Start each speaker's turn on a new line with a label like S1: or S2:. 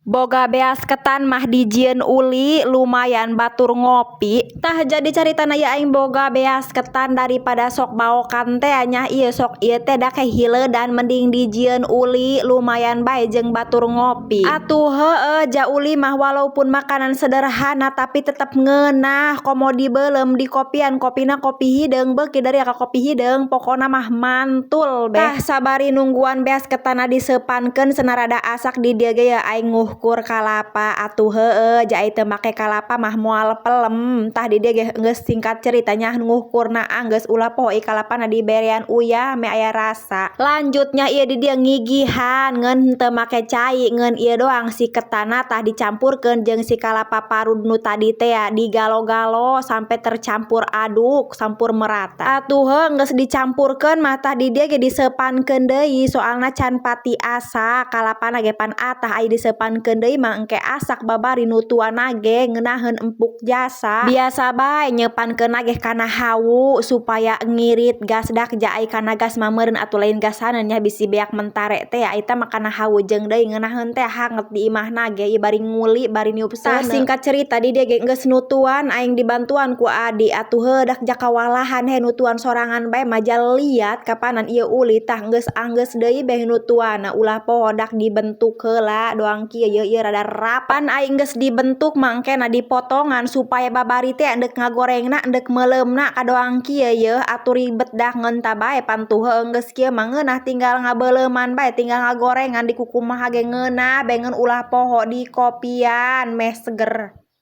S1: Boga beas ketan mah dijieun uli, lumayan batur ngopi. Tah, jadi caritana ieu aing boga beas ketan daripada sok baokan teh nya, ieu sok ieu teh da hileudan, mending dijieun uli, lumayan bae jeung batur ngopi. Atuh heueuh, ja uli mah walaupun makanan sederhana tapi tetep ngeunah, komo dibeuleum di kopian, kopina kopi hideung, beuki dari ka kopi hideung, pokona mah mantul beh. Tah, sabari nungguan beas ketanna diseupankeun cenah rada asak, di dieu ge aing nguhkur kalapa. Atuh heueuh, ja ai teu make kalapa mah moal pelem. Tah, di dieu ge geus singkat ceritanya nguhkurna anggeus, ulah poho ieu kalapana diberean uyah meh aya rasa. Lanjutnya ieu di dieu ngigihan ngeun teu make cai, ngeun ieu doang si ketanna, tah dicampurkeun jeung si kalapa parut nu tadi teh ya, digalo-galo sampai tercampur aduk, sampur merata. Atuh heuh, geus dicampurkeun mah, tah di dieu ge diseupankeun deui, soalna can pati asak kalapana ge pan atah, ai diseupankeun deui mah engke asak babari nutuanna ge ngeunaheun empuk jasa. Biasa bae nyeupankeunna ge kana hawu supaya ngirit gas, dak ja ai kana gas mah meureun atuh lain gasaneun nya, bisi beak mentare teh, eta mah kana hawu jeung deui ngeunaheun teh hanget di imahna ge ieu bari nguli bari niup seuneu. Tah, singkat cerita di dieu ge geus nutuan, aing dibantuan ku adi. Atuh heuh, dak ja kawalahan he nutuan sorangan bae mah, liat kapanan ieu uli. Tah, geus anggeus deui beh nutuanna, ulah poho dak dibentuk heula doang kieu ye, ieu rada rapat. Ai geus dibentuk mah engkena dipotongan supaya babari teh endek ngagorengna, endek meuleumna kadoang kieu ye, atuh ribet dah ngeun tah bae. Pantuh heueuh, geus kieu mah ngeunah, tinggal ngabeuleman bae, tinggal ngagorengan dikukumaha ge ngeunah bengeun, ulah poho dikopian meh seger.